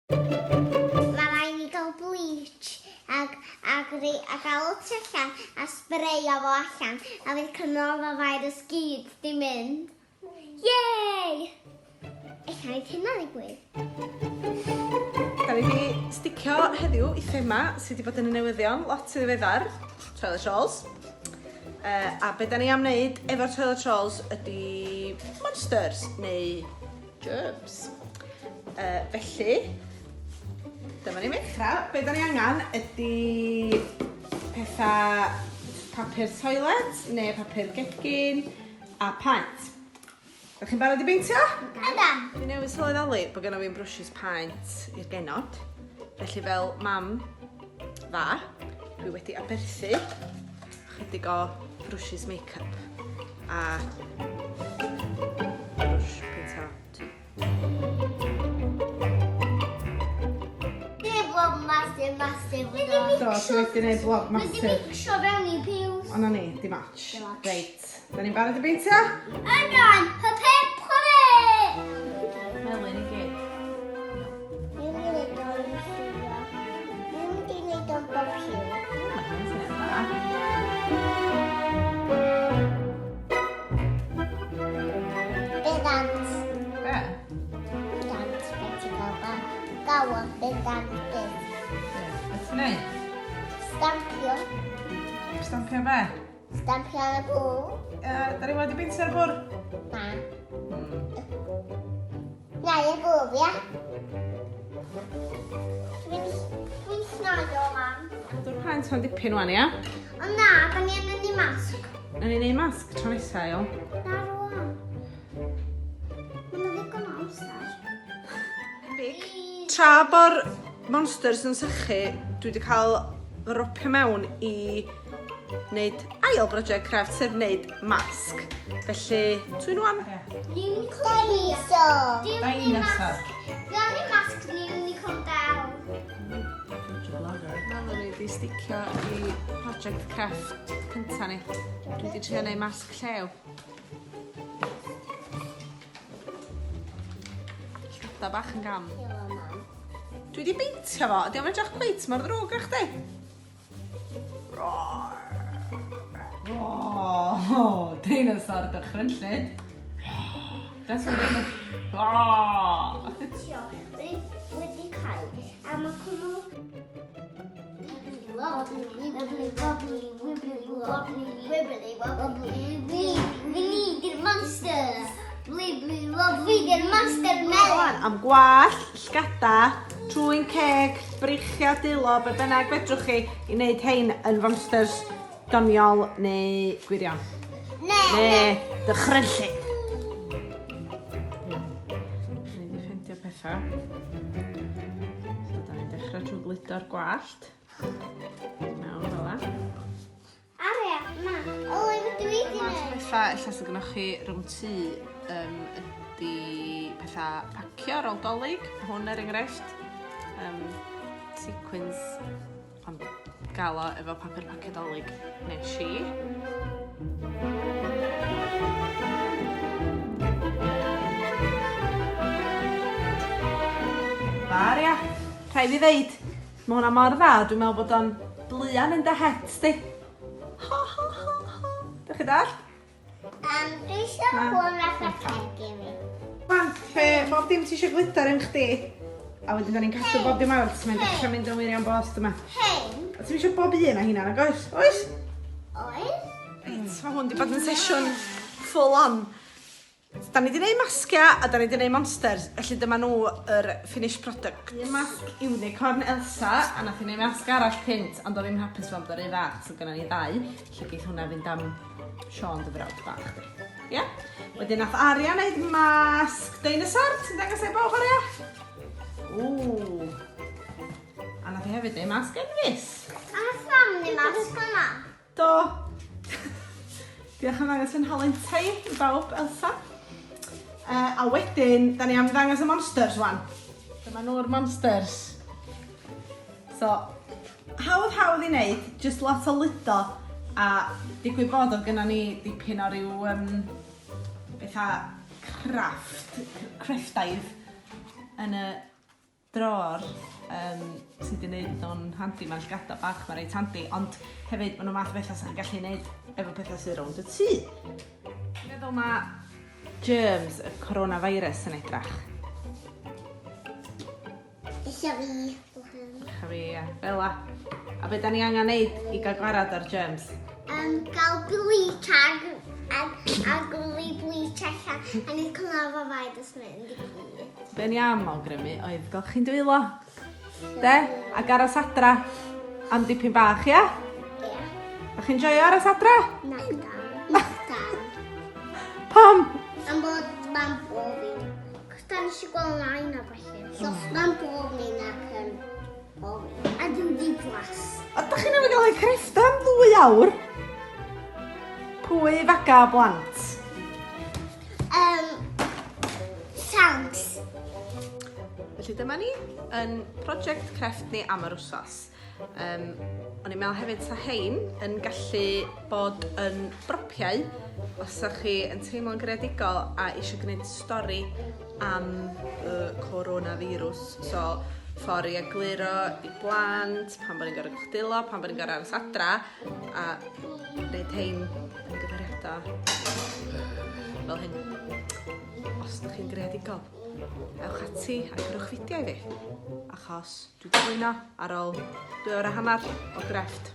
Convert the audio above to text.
Mae rhaid ni gael bleach ag, ag, a gael o tu allan a sbreio fo allan a fydd coronavirus gyd di mynd. Yay! Ella wneud hynna ddigwydd. Da ni wedi sticio heddiw i thema sydd wedi bod yn y newyddion lot yn ddiweddar, toilet rolls. Uh, a be da ni am wneud efo'r toilet rolls ydy monsters neu Germs. Uh, felly, dyma ni'n dechrau. Be da ni angen ydy pethau papur toilet neu papur gegin a paent. Ydych chi'n barod i beintio? Ydan. Dwi newydd sylweddoli bod genna fi'n brwshys paent i'r genod. Felly fel mam dda, dwi wedi aberthu Chydig o brwshys make-up a brwsh peintio tŷ. Neu blob massive, massive. Do, dwi wedi gwneud blob massive. Wedi mixio fewn i piws. O na ni, dim ots. Reit, da ni'n barod i beintio? Ydan, hyp hwre! Melyn i gyd. Dwi'n mynd i wneud o'n lliwio. Dwi'n mynd i wneud o'n bob lliw. Mae hynny'n syniad da. Bydant. Be? Bydant, be ti'n gael ba? Gawon, bydant, byd. Be? Be ti'n neud? Stampio. Stampio be? Stampio ar y bwrdd. Uh, da ni wedi beintio ar y bwrdd? Na. Na, y bwrdd, ia? Dwi'n dwi snoio, mam. Cadw'r paent o'n dipyn wan, ia? O na, da ni yn ei masg. Na ni'n ei masg tro nesa, iawn. Na, rwan. Mae'n ddigon o amser. Big. Tra bo'r monsters yn sychu, dwi wedi cael fy ropio mewn i wneud ail broject crefft, sef wneud masg. Felly, twyn wan. Unicorn. Dinosaur. Dinosaur. Dwi'n ei masg ni unicorn del. Melanie wedi sticio i project crefft cynta ni. Dwi wedi trio neud masg llew. Llgada bach yn gam. Dwi wedi beintio fo, ydy o'n edrych cweit mor ddrwg â chdi? Roar! Roar! Dinosaur dychrynllyd. That's what dinosaur... Roar! Wedi cael, a mae cwmwl... Wobbly, wibbly, wobbly, wibbly, wobbly, wibbly, wobbly, we, we need the monsters. Wibbly, wobbly, we the monster melon. Am gwallt, llgada, Trwyn ceg, breichiau dwylo, be bynnag fedrwch chi i wneud hein yn fonsters doniol neu gwirion. Ne. Ne dychrynllyd. Ni wedi ffeindio pethau. So, da ni'n dechrau trwy gludo'r gwallt. Mewn fel la. Aria, ma, o, efo dwi wedi Lot o bethau ella sydd gennych chi rhwng tŷ um, ydy pethau pacio ar ôl dolyg, hwn er enghraifft. Um, sequins, ond gael o efo papur pacio dolyg nes i. Aria, rhaid fi ddeud, Mae hwnna mor dda, dwi'n meddwl bod o'n bluan yn dy het di. Ho, ho, ho, ho. Dych chi dall? Um, dwi eisiau hwn fatha ceg i mi. Wan, lle bob dim ti eisiau glitter yn chdi, a wedyn da ni'n cadw bob dim arall, so mae'n dechrau mynd yn wirion bost yma. Hein. A ti'n eisiau bob un o hynna, nag oes? Oes? Oes. Reit, mae hwn di bod yn sesiwn full on. Da ni 'di neud masgia a da ni 'di neud monsters, felly dyma nhw yr finished product. Un masg unicorn Elsa, a nath hi neud masg arall cynt, ond o'dd ddim hapus fo, bod o ry fach, so gynna ni ddau, felly geith hwnna fynd am Siôn dy frawd bach di. Ia? Wedyn nath Aria neud masg dinosaur, ti'n dangos e i bawb Aria? Ww. A nath hi hefyd neud masg Enfys. A nath mam neud masg yma. Do! Diolch am ddangos yn nhalentau i bawb, Elsa. Uh, a wedyn, da ni am ddangos y monsters wan. Dyma nhw'r monsters. So, hawdd hawdd i wneud, just lot o ludo. A digwydd bod oedd gynnon ni dipyn o ryw um, bethau crafft, crefftaidd yn y Drôr um, sydd wedi gwneud nhw'n handi, mae'r llgadau bach mae'n reit handi, ond hefyd maen nhw'n math o bethau sy'n gallu gwneud efo pethau sydd rownd y tŷ. Dwi'n meddwl mae germs y coronavirus yn edrach. Eisiau fi. Eisiau fi, ia. Fel la. A be da ni angen neud i gael gwarad ar germs? Gael bleach ag, ag, ag gwli bleach allan a ni coronavirus mynd i gyd. Be ni am awgrymu oedd golchi'n dwylo. De? Ac aros adra am dipyn bach, ia? Ia. Da chi'n joio aros adra? Na, dan. Na, dan. Pam? Am bod ma'n boring. Cos da ni eisiau gweld nain a falle. So ma'n boring ac yn boring. A dwi'n ddiflas. A da chi'n efo gael eich crefft am ddwy awr? Pwy faga blant? Thanks. Felly dyma ni yn prosiect crefft ni am yr wsos. O'n i'n meddwl hefyd sa hein yn gallu bod yn bropiau os ydych chi yn teimlo'n greadigol a eisiau gwneud stori am y coronavirus. So, ffordd i egluro i blant, pan bod ni'n gorfod golchi dwylo, pan bod ni'n gorfod aros adra, a gwneud hein yn gymeriadau fel hyn. Os ydych chi'n greadigol, ewch ati a gyrrwch fideo i fi, achos dwi wedi blino ar ôl 2 awr a hanner o grefft.